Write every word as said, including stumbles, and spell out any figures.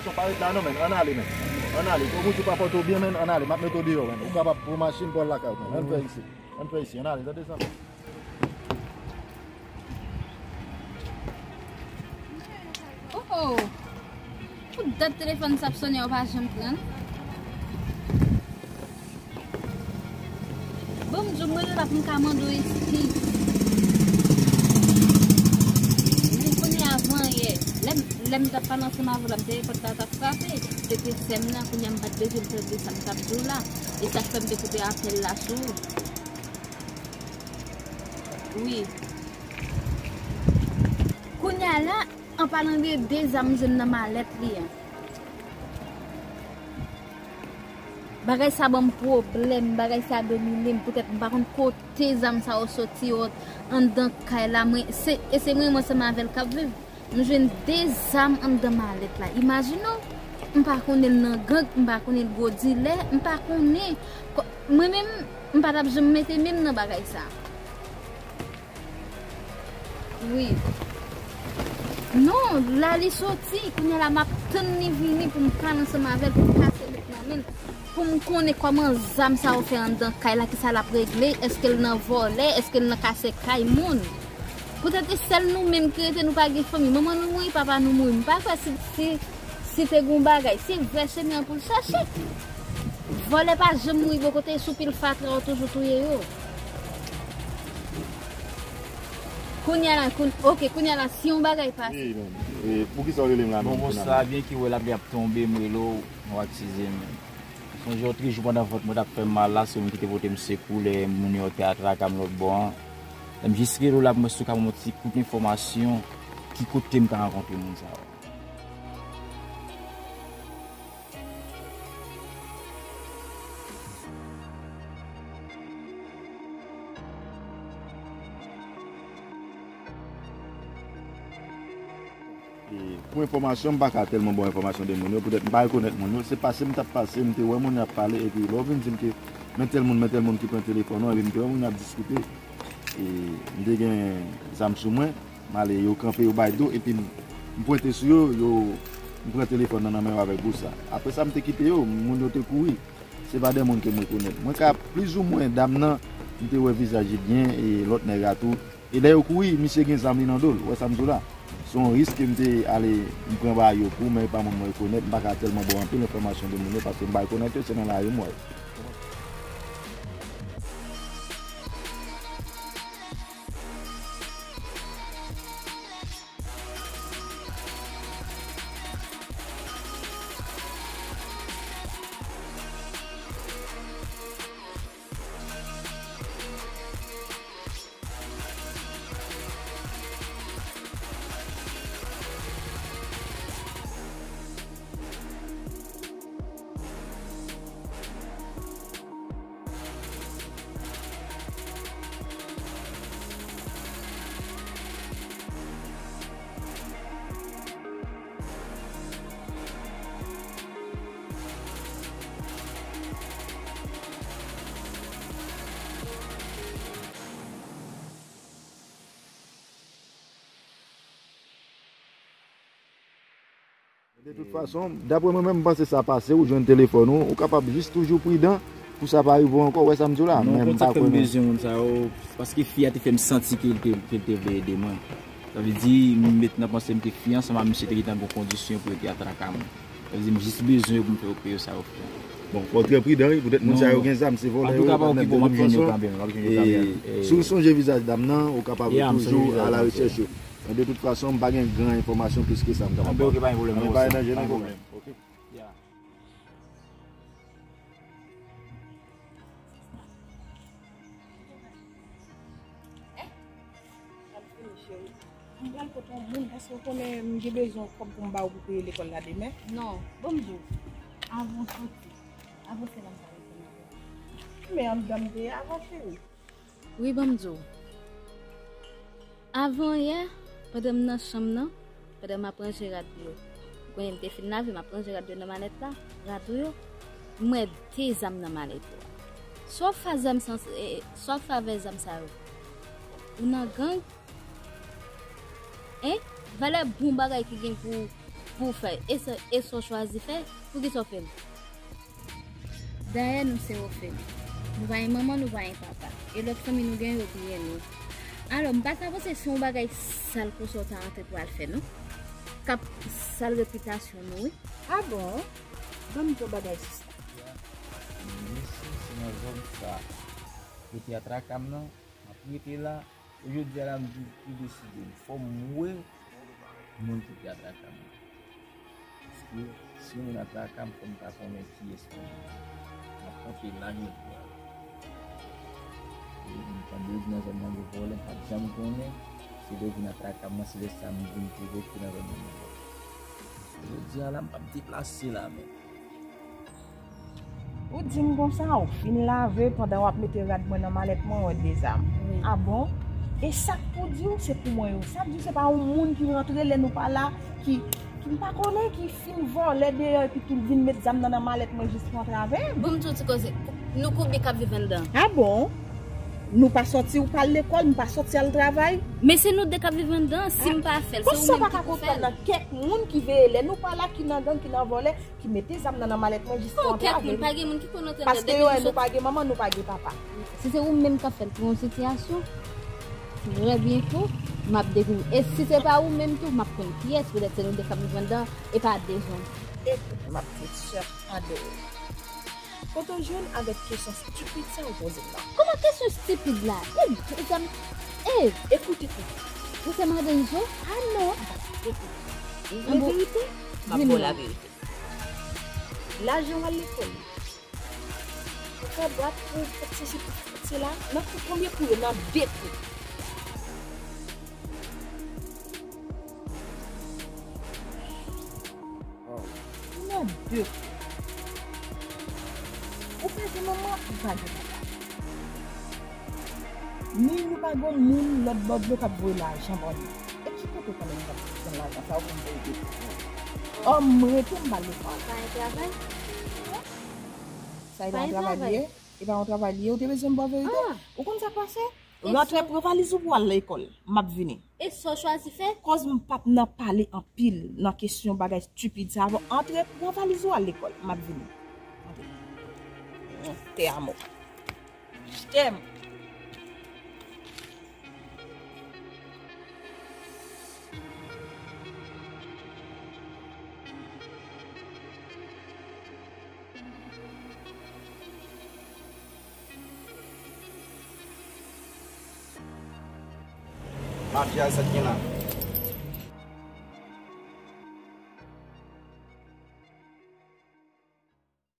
Son pa ret la non, men. Ann ale, men. Ann ale. Bon, Bondye pa pote w byen, men. Ann ale. M ap mete w deyò, men. Ou kapab pran machin pou al lakay ou, men. Ann fè isit. Ann fè isit. Ann ale. Tande sa? Oh, oh. Pou dat telefòn sa ap sonnen, ou pa janm pran. Bon, m di w, m rele la pou m ka mande w eskiz. Men kounye a avan yè, lè m, lè m t ap pale ansanm avè w la, m te gen pòt la t ap frape. Se te sè m nan, kounye a m pa t bezwen tande sa m t ap di w la. E sa k fè m te koupe apèl la sou ou. Wi. Kounye a la, an palan de de zam m jwenn nan malèt li an. Bagay sa ban m pwoblèm, bagay sa domine m, poutèt m pa konn kote zam sa yo soti yo anndan kay la. Mwen, se, e se mwen, mwen ansanm avè l k ap viv. M jwenn de zam anndan malèt la. Imajine w, m pa konnen l nan gang, m pa konnen l gwo dilè, m pa konnen. Kò-, mwen menm, m pa t ap janm mete men m nan bagay sa. Wi. Non, la li soti. Kounye a la, m ap tann li vini pou m pale ansanm avè l, pou m kase bout nan men l, pou m konnen kòman zam sa yo fè anndan kay la, kisa l ap regle, èske l nan vòlè, èske l nan kase kay moun. Poutèt e sèl nou menm ki rete, nou pa gen fanmi. Manman nou mouri, papa nou mouri. M pa kwè si, si, si te gen yon bagay, se vrè chemen an pou l chache. Vòlè pa janm mouri bò kote, sou pil fatra yo toujou touye yo. Kounye a la, koun-, ok, kounye a la, si yon bagay pase. Wi, men, e, poukisa w rele m la menm? Bon, bonswa, byen ki wè lapli ap tonbe, m rele w, w aksize m. Sonje yon tris jou pandan vant mwen t ap fè m mal la, se ou menm ki te pote m sekou lè moun yo te atrake m lòt bò an. Lè m jis rele w la pou m wè si w ka ban m yon ti kout enfòmasyon, ki kote m ka rankontre moun sa yo. E, pou enfòmasyon, m pa ka tèlman ba w enfòmasyon de moun yo, poutèt m pa rekonèt moun yo. Se pase m t ap pase, m te wè moun yo ap pale, epi lè w vin di m ke men tèl moun, men tèl moun ki pran telefòn ou, epi m te wè moun yo ap diskite. E, m te gen zam sou mwen, m ale, yo kanpe, yo bay do, epi m, m pwente sou yo, yo, m pran telefòn nan nan men yo avèk bous la. Apre sa, m te kite yo, moun yo te kouri. Se pa de moun ke m rekonèt. Mwen ka plizoumwen dam nan, m te wè vizaj li byen, e lòt nèg la tou. E lè yo kouri, misye gen zam li nan do l. Ou wè sa m di w la? Se yon risk ke m te ale, m pran ba yo kou, men e pa moun mwen rekonèt. M pa ka tèlman ba w anpil enfòmasyon de moun yo, paske m pa rekonèt yo, se nan lari m wè yo. De tout fason, daprè mwen menm, m panse sa pase, ou jwenn telefòn ou, ou kapab jis toujou pridan pou sa pa rive w ankò, ou wè sa m di w la? Non, men m pa konnen. Konn sa k fè m bezwen moun sa yo, paske fi a te fè m santi ke l te, ke l te vle ede mwen. Sa vle di, m met nan panse m ke fi ansanm ak misye te gentan gen kondisyon pou yo te atraka m. Sa vle di, m jis bezwen yo pou m fè yo peye sa yo fè. Bon, fò w trè pridan, wi, poutèt moun sa yo gen zam, se vòlè yo, nan de tout fason. Antouka, pa okipe w, m ap jwenn yo kanmenm, m ap jwenn yo kanmenm. E si w sonje vizaj dam nan, ou kapab toujou a la rechèch yo. Men de tout fason, m pa gen gran enfòmasyon plis ke sa m kapab ba w. Anben, ok, pa gen pwoblèm, pa gen danje, non, pwoblèm. Ok. M pral pote yon moun, paske w konnen m gen bezwen kòb pou m ba w pou peye lekòl la demen. Non, bon, m di w, avan w soti, avan se la m pral reponn avè w. Men anndan m te ye avan, cheri. Wi, ban m di w. Avan yè, pandan m nan chanm nan, pandan m ap ranje rad yo, kounye m te fin lave, m ap ranje rad yo nan malèt la, rad ou yo, m wè de zam nan malèt ou a. Sa w fè zam sa, e, sa w fè avè zam sa yo? Ou nan gang? Hein? Valè bon bagay ki gen pou, Pou w fè, e sa, e sa w chwazi fè, poukisa w fè l? Dayè, nou se òfelen. Nou pa gen manman, nou pa gen papa. E lòt fanmi nou gen yo bliye nou. Alò, m pa ta panse se yon bagay sal konsa w ta antre pou al fè, non. K ap sal repitasyon nou, wi. A bon? Ban m di yon bagay, sista. Mesye, se nan zòn sa. Kote a traka m nan, m ap rete la. E jodi a la, m di, m deside, fò m wè moun ki te atraka m nan. Paske si yon moun atraka m, fò m ta konnen kiyès moun nan. M ap kanpe la jodi a. E m tande yo di nan zòn nan gen vòlè, m pa t janm konnen. Se lè yo vin atraka m nan, se lè sa m vin twouve ke nan zòn nan gen vòlè. Jodi a la, m p ap deplase la menm. Ou di m konsa, ou fin lave, pandan w ap mete rad mwen nan malèt mwen, w wè de zam. Wi. A bon? E sa k pou di w, se pou mwen yo. Sa vle di se pa yon moun ki rantre lè nou pa la, ki, ki m pa konnen, ki fin vòlè deyò epi tou l vin met zam nan nan malèt mwen jis pou antrave m. Bon, m di w ti koze. Nou konbyen k ap viv anndan? A bon? Nou pa sòti, ou pa al lekòl, m pa sòti al travay. Men se nou de k ap viv anndan, si m pa fè l, se ou menm ki pou fè l. Konsa w pa ka konprann nan kèk moun ki veye lè nou pa la, ki nan gang, ki nan vòlè, ki mete zam nan nan malèt mwen jis pou antrave m. Kèk moun, pa gen moun ki konn antre anndan depi nou sòti. Paske yo wè nou pa gen manman, nou pa gen papa. Si se ou menm k ap fè l pou yon sitiyasyon, trè byento, m ap dekouvri. E si se pa ou menm tou, m ap konn kiyès, petèt se nou de k ap viv anndan, e pa de zòn. Ekout, m ap di w, sè André. Kote w jwenn avèk kesyon stipid sa ou poze m nan? Kòman kesyon stipid la? E, e, zam, e. Ekout, ekout. Ou se madanm Zo? A non. Ekout. Ou vle verite? M ap ba w laverite. Lajan w al lekòl. Ou fè bwat pou fè sesi, pou fè sela. Nan kou konbyen kou yo? Nan de kou. Nan de kou. Ou pa gen manman, ou pa gen papa. Ni nou pa gen moun lòt bò dlo k ap voye lajan ban nou. E ki kote w konnen nou t ap jwenn lajan sa yo pou n voye de kou? Ò, m rete m pa lekòl. Pa gen travay? Sa e pa yon travay li ye? E pa yon travay li ye? Ou te bezwen m ba w verite? Ou konn sa k pase? Rantre, pran valiz ou pou w al lekòl. M ap vini. E sa w chwazi fè? Koz m p ap nan pale anpil nan kesyon bagay stipid sa. Bon, antre, pran valiz ou al lekòl. M ap vini. Antre. Te amo. Je t'aime. Mafya sa k gen la.